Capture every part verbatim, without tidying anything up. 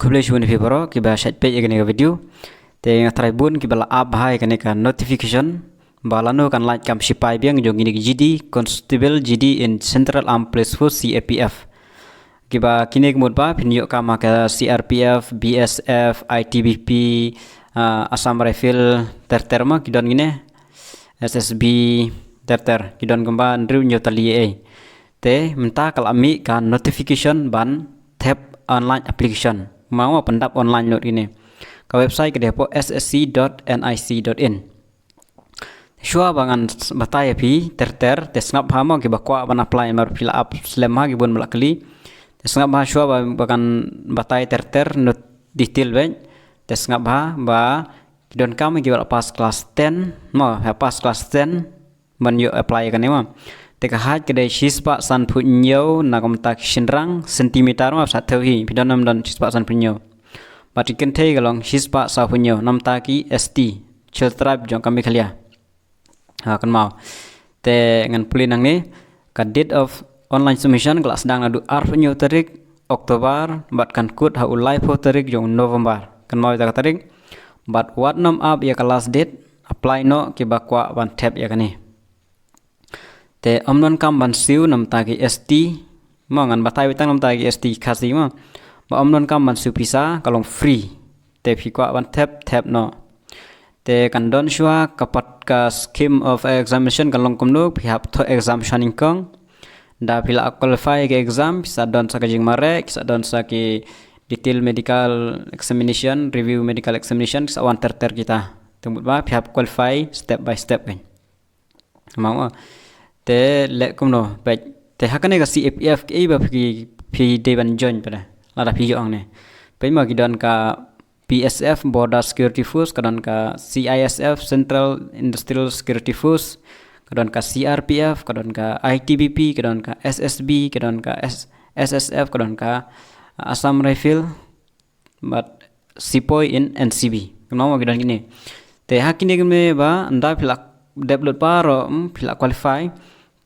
Khublei shibun ïa phi baroh kiba shait peit ïa kane ka video. Te nga trai bun kiba la ap bha ïa kane ka notification ba lano kan lait kam shipai biang jong kine ki G D, Constable G D in Central Armed Police Force, C A P F. Kiba kine ka mut ba phin ïoh kam ha ka C R P F, B S F, I T B P, ah, Assam Rifle ter ter ma ki don kine, S S B ter ter ki don kumba hynriew hynñiew tylli ei. Te mynta ka la mih ka notification ban thep online application. Ma ma pyndap online lut kine. Ka website ka dei hapoh S S C dot N I C dot in. Shuwa ba ngan s-, batai ïa phi ter ter, te sngap bha mo kiba kwah ban apply mar phi la ap slem ha ki bun ba la kylli. Te sngap bha shuwa ba, ba ngan batai ter ter not detail beit. Te sngap bha ba ki donkam kiba la pass class ten, mo, ha pass class ten ban ïoh apply ïa kane mo. Te ka height ka dei shispah sanphew hynñiew na ka bynta ki shynrang, centimeter mo, sa thew hi, phi don ym don shispah sanphew hynñiew. Bad ki kynthei ka long shispah sawphew hynñiew na ka bynta ki S T, Scheduled Tribe jong ka Meghalaya. Ha, kynmaw. Te ngan pule nangne, ka date of online submission ka la sdang naduh arphew hynñiew tarik October bad kan kut ha u laiphew tarik jong November. Kynmaw ïa ka tarik. Bad wat nym ap ïa ka last date, apply noh kiba kwah ban thep ïa kane. Te ym donkam ban siew na ka bynta ki S T, mo, ngan batai beit tang na ka bynta ki S T Khasi mo. Ba ym donkam ban siew pisa, ka long free. Te phi kwah ban thep, thep noh. Te kan don shuwa ka pat ka scheme of examination kan long kumno, phi hap thoh exam sha nyngkong. Da phi la qualify ka exam, phi sa don sa ka jingmareh, phi sa don sa ki detail medical examination, review medical examination, phi sa wan ter ter kita. Te mut ba phi hap qualify step by step kan. Mo, te leh kumno, peit. Te ha kane ka C A P F kiei ba phi, phi dei ban join pat. Lada phi ïoh hangne. Peit mo ki don ka B S F, Border Security Force, ka don ka C I S F, Central Industrial Security Force, ka don ka C R P F, ka don ka I T B P, ka don ka S S B, ka don ka S-, S S F, ka don ka, uh, Assam Rifle, bad Sepoy in N C B. Kynmaw mo ki don kine. Te ha kine kine ba ynda phi la dep lut baroh, hmm, phi la qualify.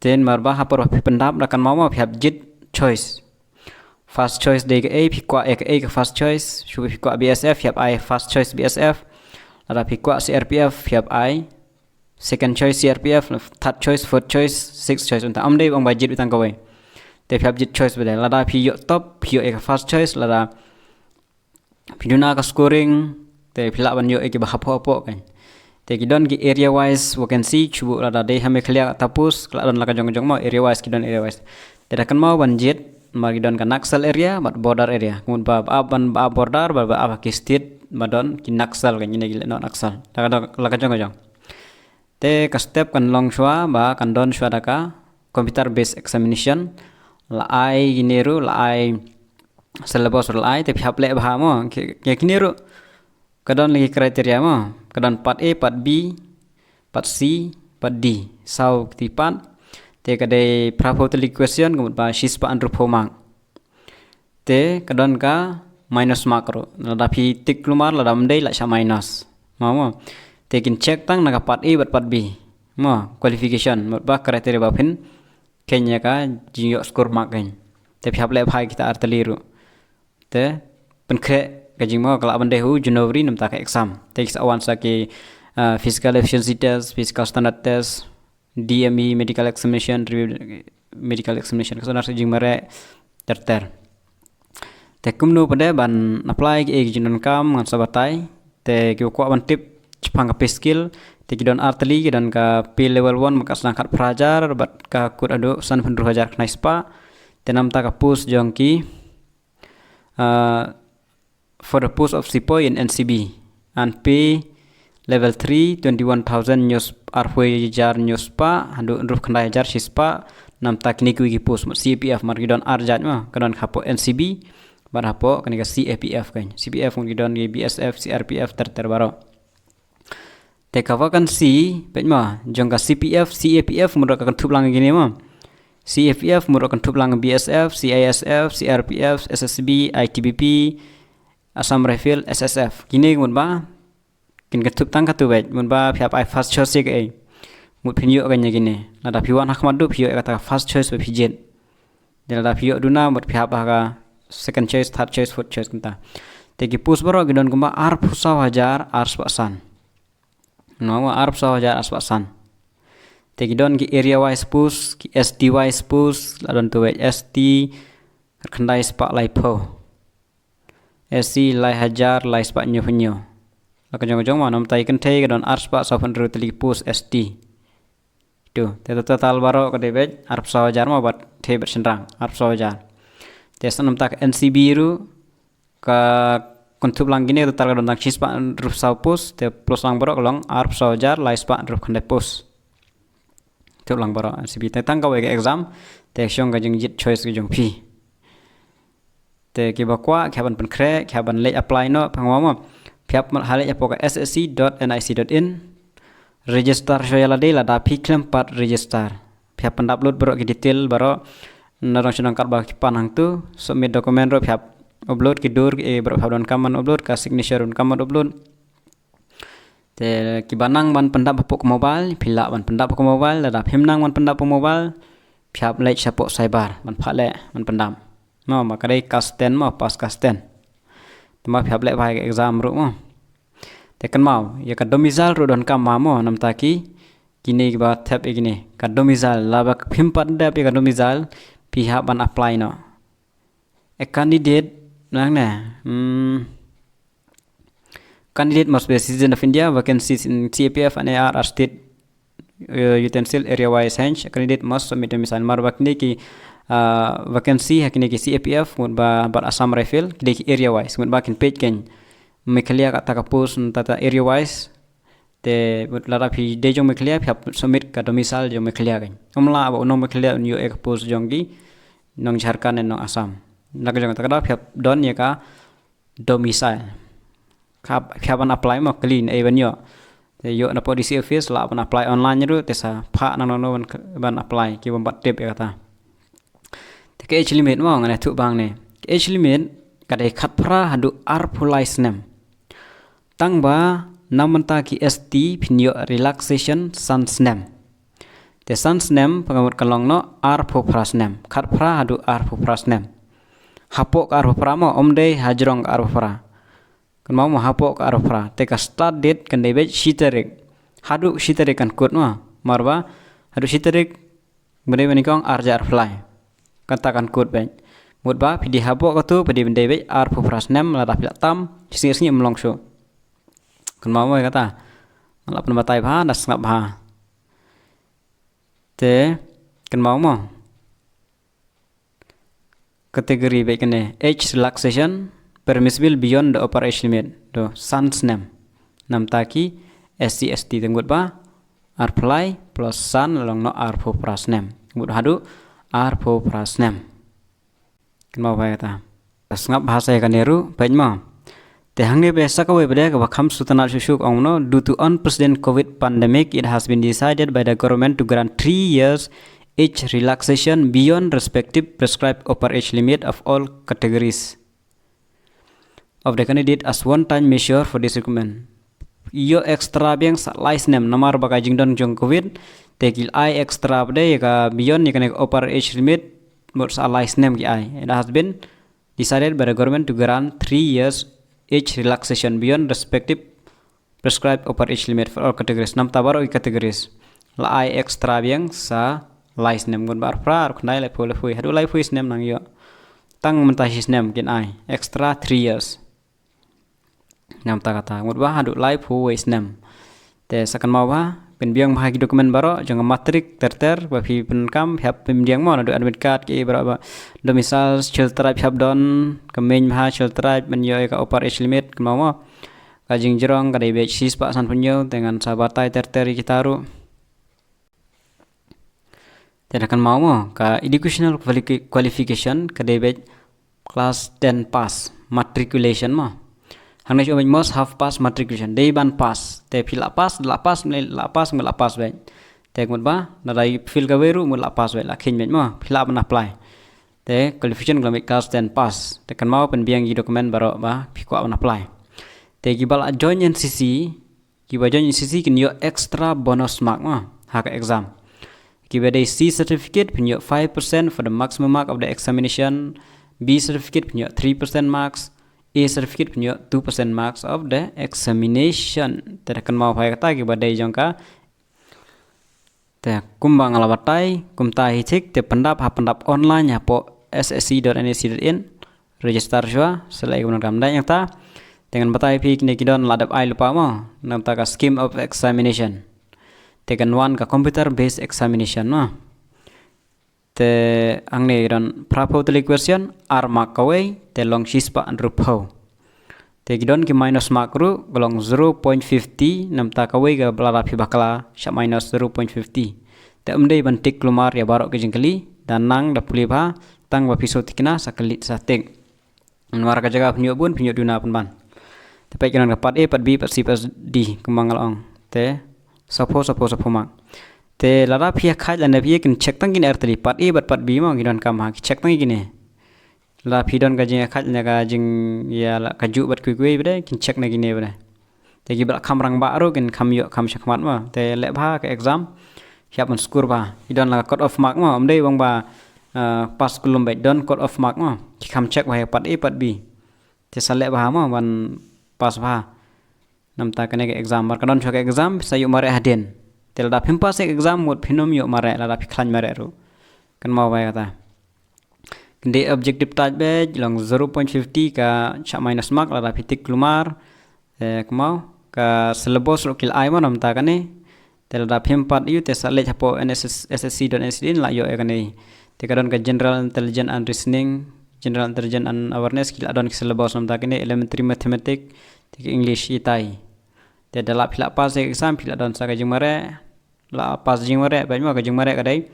Te namar ba ha por ba phi pyndap da kynmaw mo phi hap jied choice. First choice dei kaei, phi kwah ïa kaei ka first choice. Shu phi kwah B S F, phi hap ai first choice B S F. Lada phi kwah C R P F, phi hap ai second choice C R P F, third choice, fourth choice, sixth choice. Mynta ym dei ba ong ba jied beit tang kawei. Te phi hap jied choice beit. Lada phi ïoh top, phi ïoh ïa ka first choice, lada phi duna ka scoring, te phi lah ban ïoh ïa kiba hapoh hapoh kan. Te ki don ki area wise vacancy, shu buh lada dei ha Meghalaya kata post, ka la don la ka jong ka jong mo, area wise ki don area wise. Te da kynmaw ban jied, namar ki don ka Naxal area bad border area. Ka mut ba, ba ap ban, ba ap border, ba, ba ap ki state ba don ki Naxal kan, kine ki leh noh Naxal. La ka don la ka jong ka jong. Te ka step kan long shuwa ba kan don shuwa da ka computer based examination. La ai kine ruh, la ai syllabus ruh la ai, te phi hap leh bha mo. Ki, ki, kine ruh ka don lagi criteria mo. Ka don part A, part B, part C, part D. Saw kti part. Te ka dei phraphew tylli question, ka mut ba shispah hynriewphew mark. Te ka don ka minus mark ruh. Lada phi tick kulmar, lada ym dei la shah minus. Mo, mo. Te kin check tang na ka part A bad part B. Mo, qualification, mut ba criteria ba phin kheiñ ïa ka jingïoh score mark kan. Te phi hap leh bha ïa kita ar tylli ruh. Te pynkhreh ka jingmo ka lah ban dei ha u January na ka bynta ka exam. Te ki sa wan sa ki, ah, physical efficiency test, physical standard test, D M E medical examination, review medical examination, ka sa wan sa jingmareh ter ter. Te kumno pat de ban apply, kiei ki jingdonkam, ngan sa batai. Te kiba kwah ban tip shaphang ka pay scale, te ki don ar tylli, ki don ka pay level one, ba ka sdang khatphra hajar bad ka kut haduh sanphew hynriew hajar khyndai spah. Te na ka bynta ka post jong ki, ah, for the post of Sepoy in N C B, and pay level three, twenty-one thousand hynñiew sp-, arphew hajar hynñiew spah haduh hynriewphew khyndai hajar shispah. Na ka bynta kine kiwei ki post, mut C A P F, namar ki don ar jait mo, ka don ka hapoh N C B bad hapoh kane ka C A P F kan. C P F mut ki don ki B S F, C R P F ter ter baroh. Te ka vacancy, peit mo, jong ka C P F, C A P F mut ruh ka kynthup lang ïa kine mo. C A P F mut ruh ka kynthup lang B S F, C I S F, C R P F, S S B, I T B P, Assam Rifle, S S F. Kine mut ba kin kynthup tang katu beit, mut ba phi hap ai first choice ïa kaei. Mut phin ïoh kan ïa kine. Lada phi wan ha khmat duh phi ïoh ïa kata ka first choice ba phi jied. Te lada phi ïoh duna mut phi hap ha ka second choice, third choice, fourth choice kumta. Te ki post baroh ki don kumba arphew saw hajar arspah san. No, arphew saw hajar arspah san. Te ki don ki area wise post, ki S T wise post, la don tu wei S T, khyndai spah laiphew. S C lai hajar lai spah hynñiew hynñiew. La ka jong ka jong ma, namta i kynthei ka don arspah sawphew hynriew tylli ki post S T. Tu, te total baroh ka dei beit arphew saw hajar ma bad thei bad shynrang, arphew saw hajar. Te sa namta ka N C B ruh, ka kynthup lang kine total ka don tang shispah hynriewphew saw post, te plus lang baroh ka long arphew saw hajar lai spah hynriewphew khyndai post. Kynthup lang baroh N C B te tang kawei ka exam, te shong ka jingjied choice ka jong phi. Te kiba kwah, ki hap ban pynkhreh, ki hap ban leit apply noh, phi ong mo. Phi hap ban leit hapoh ka S S C dot N I C dot in. Register shuwa ïa lade lada phi khlem pat register. Phi hap pyndap lut baroh ki detail baroh. Na dong shnong katba ki pan hangtu, submit document ruh phi hap upload, ki dur ki baroh phi hap donkam ban upload, ka signature donkam ban upload. Te kiba nang ban pyndap hapoh ka mobile, phi lah ban pyndap hapoh ka mobile, lada phim nang ban pyndap hapoh ka mobile, phi hap leit shapoh cyber ban phah leh ban pyndap. Mo, ma ka dei class ten mo, pass class ten. Te ma phi hap leh bha ïa ka exam ruh mo. Te kynmaw, ïa ka domicile ruh donkam bha mo, namta ki, kine kiba thep ïa kine. Ka domicile, lada phim pat dep ïa ka domicile, phi hap ban apply noh. A candidate, nang ne, hmm, candidate must be a citizen of India, vacancies in C A P F and A R are state, uh, utensil area wise, hence a candidate must submit domicile. Mar ba kine ki, uh, vacancy ha kine ki C A P F, mut ba bad Assam Rifle, kine ki area wise, mut ba kin peit kein Meghalaya kata ka post, tata area wise, te lada phi dei jong Meghalaya, phi hap submit ka domicile jong Meghalaya kein. Ym lah ba u nong Meghalaya un ïoh ïa ka post jong ki nong Jharkhand ne nong Assam. Na ka jong kata ka daw phi hap don ïa ka domicile. Ka phi hap ban apply mo, kylli ei ban ïoh. Te ïoh na po D C office lah ban apply online ruh, te sa phah nangno ban, ban apply, ki bym pat tip ïa kata. Te ka age limit mo, ngan ïathuh bang ne. Ka age limit ka dei khatphra haduh arphew lai snem. Tang ba na mynta ki S T phin ïoh relaxation san snem. Te san snem pyngamut ka long noh arphew phra snem. Khatphra haduh arphew phra snem. Hapoh ka arphew phra mo, ym dei hajrong ka arphew phra. Kynmaw mo, hapoh ka arphew phra. Te ka start date kan dei beit shi tarik. Haduh shi tarik kan kut mo. Mar ba haduh shi tarik, ba dei ba nyngkong arhajar arphew lai. Kata kan kut beit. Mut ba phi dei hapoh katu, phi dei ban dei beit arphew phra snem, lada phi la tam shi sngi sngi ym long shuh. Kynmaw mo ïa kata. Nga la pynbatai bha, da sngap bha. Te kynmaw mo. Category beit kane, age relaxation permissible beyond the upper age limit. To san snem. Namta ki S C S T, te ngut ba arphew lai plus san, la long noh arphew phra snem. Ngut haduh arphew phra snem. Kynmaw bha ïa kata. Sngap bha sa ïa kane ruh, peit mo. Te hangne ba sa kawei pat de kaba kham sngewtynnat shuh shuh, ong mo, due to unprecedented COVID pandemic, it has been decided by the government to grant three years age relaxation beyond respective prescribed upper age limit of all categories of the candidate as one-time measure for this recruitment. Ïoh extra biang sa lai snem namar ba ka jingdon jong COVID, te ki la ai extra pat de ïa ka beyond ïa kane ka upper age limit, mut sa lai snem ki ai. It has been decided by the government to grant three years age relaxation beyond respective prescribed upper age limit for all categories. Namta baroh ki categories. La ai extra biang sa lai snem, ngut ba arphew phra, arphew khyndai, laiphew, laiphew wei, haduh laiphew wei snem nang ïoh. Tang mynta shi snem kin ai extra three years. Namta kata, ngut ba haduh laiphew wei snem. Te sa kynmaw bha, pynbiang bha ki document baroh jong ka matric ter ter, ba phi pyndonkam, phi hap pynbiang mo, naduh admit card ki baroh ba, domicile, Scheduled Tribe phi hap don, kynmaw bha Scheduled Tribe ban ïoh ïa ka upper age limit, kynmaw mo. Ka jingjrong ka dei beit shispah sanphew hynñiew, te ngan sa batai ter ter ïa kita ruh. Te da kynmaw mo, ka educational quali-, qualification ka dei beit class ten pass, matriculation mo. Hangne shu beit must have pass matriculation, dei ban pass. Te phi la pass, la pass, la pass, la pass beit. Te mut ba, lada i fill kawei ruh, mut la pass beit, la kheiñ beit mo, phi lah ban apply. Te qualification ka long beit class ten pass. Te kynmaw pynbiang ïa ki document baroh ba phi kwah ban apply. Te kiba la join N C C, kiba join N C C kin ïoh extra bonus mark mo ha ka exam. Kiba dei C certificate phin ïoh five percent for the maximum mark of the examination. B certificate phin ïoh three percent marks. A certificate pynïoh two percent marks of the examination. Te da kynmaw bha ïa kata kiba dei jong ka. Te kumba nga la batai kumta hi thik, te pyndap ha pyndap online hapoh S S C dot N I C dot in. Register shuwa, select ïa ka ban kam dei ïa kata. Te ngan batai phi kine ki don la dep ai lypa mo, namta ka scheme of examination. Te kan wan ka computer based examination mo. Te hangne don phra phew tylli question, ar mark kawei, te long shispah hynriew phew. Te ki don ki minus mark ruh, ka long zero point fifty, namta kawei ka lada phi bakla, shah minus zero point fifty. Te ym dei ban tick kulmar ïa baroh ki jingkylli, da nang da pule bha, tang ba phi sngewthikna sa kylli sa tick. Namar ka jaka phin ïoh bun, phin ïoh duna pynban. Te peit ki don ka part A, part B, part C, part D, kumba nga la ong. Te saphew, saphew, saphew mark. Te lada phi ïa khait lane phi ïa kin check tang kine ar tylli, part A bad part B mo, ki don kam ha, ki check tang kine. Lada phi don ka jingïakhat ne ka jingïa la ka juh bad kiwei kiwei bad kin check na kine bad. Te kiba la kham rangbah ruh kin kham ïoh kham shakhmat mo. Te leh bha ka exam. Phi hap ban score bha. Ki don la ka cut off mark mo. Ym dei bang ba, ah, pass kulum bad don cut off mark mo. Ki kham check bha ïa part A part B. Te sa leh bha mo ban pass bha. Namta kane ka exam, mar ka don shuwa ka exam, sa ïoh mareh hadien. Te lada phim pass ïa ka exam, mut phin ym ïoh mareh, lada phi khlaiñ mareh ruh. Kynmaw bha ïa kata. Kane objective type bad, long zero point fifty ka shah minus mark, lada phi tick kulmar. Te kynmaw, ka syllabus ruh ki la ai mo namta kane. Te lada phim pat ïa u te sa leit hapoh N S S, S S C dot N S C dot in la ïoh ïa kane. Te ka don ka general intelligence and reasoning, general intelligence and awareness ki la don ki syllabus namta kane, elementary mathematics, te ka English itai. Te da la phi la pass ïa ka exam phi la don sa ka jingmareh, la pass jingmareh, bad mo ka jingmareh ka dei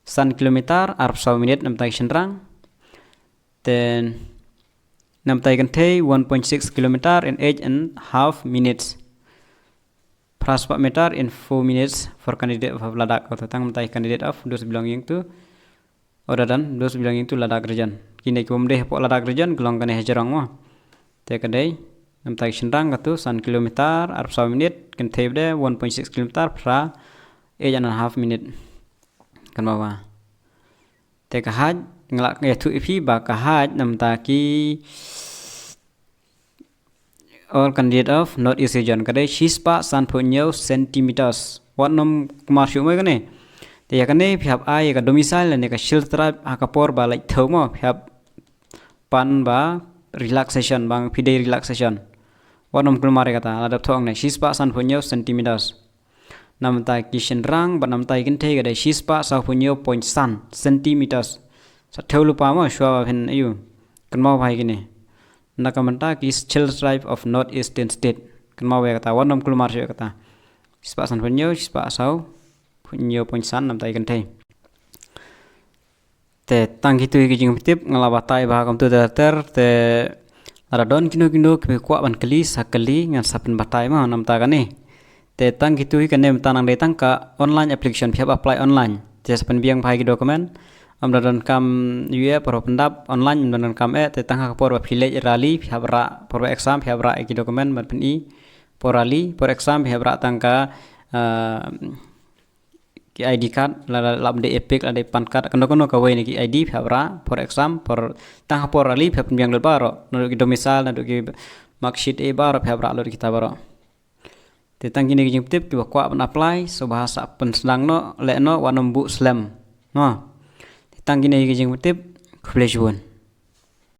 san kilometer, arphew saw minit namta ki shynrang. Te namta ki kynthei one point six kilometer in eight and half minutes. Phra spah meter in four minutes for candidate of Ladakh, kata tang mynta candidate of those belonging to, other than those belonging to Ladakh region. Kine ki bym dei hapoh Ladakh region, ki long kane ha jrong mo. Te ka dei, namta ki shynrang katu, san kilometer, arphew saw minit, kynthei bad one point six kilometer, phra, eight and a half minute. Kynmaw bha. Te ka height, nga la ïathuh ïa phi ba ka height, namta ki All candidate of North East Region, ka dei shispah sanphew hynñiew centimeters. Wat nym kulmar shuh mo ïa kane. Te ïa kane phi hap ai ïa ka domicile lane ka Scheduled Tribe ha ka por ba leit thew mo, phi hap pan ba relaxation, ba phi dei relaxation. Wat nym kulmar ïa kata, la dep thoh hangne, shispah sanphew hynñiew centimeters. Namta ki shynrang bad namta ki kynthei ka dei shispah sawphew hynñiew point san centimeters. Sa thew lypa mo shuwa ba phin ïoh. Kynmaw bha ïa kine. Na ka bynta ki Scheduled Tribe of North Eastern State. Kynmaw bha ïa kata, wat nym kulmar shuh ïa kata. Shispah sanphew hynñiew, shispah sawphew hynñiew point san namta ki kynthei. Te tang kitu hi ki jingpyntip, nga la batai bha kumtu ter ter, te lada don kino kino kiba kwah ban kylli sa kylli, ngan sa pynbatai mo namta kane. Te tang kitu hi kane mynta nang dei tang ka online application, phi hap apply online. Te sa pynbiang bha ïa ki document, ym da donkam ïa u ïa, por ba pyndap online ym da donkam eh, te tang ha ka por ba phi leit rally, phi hap rah, por ba exam, phi hap rah ïa ki document ban pyni por rally, por exam, phi hap rah tang ka, ah, ki I D card, la, la, la dei EPIC, la dei PAN card, kano kano kawei na ki I D phi hap rah, por exam, por, tang ha por rally phi hap pynbiang lut baroh, naduh ki domicile, naduh ki marksheet eh baroh phi hap rah lut kita baroh. Te tang kine ki jingpyntip kiba kwah ban apply, sngewbha sa pynsdang noh, leh noh, wat nym buh slem. Mo. Te tang kine ki jingpyntip, khublei shibun.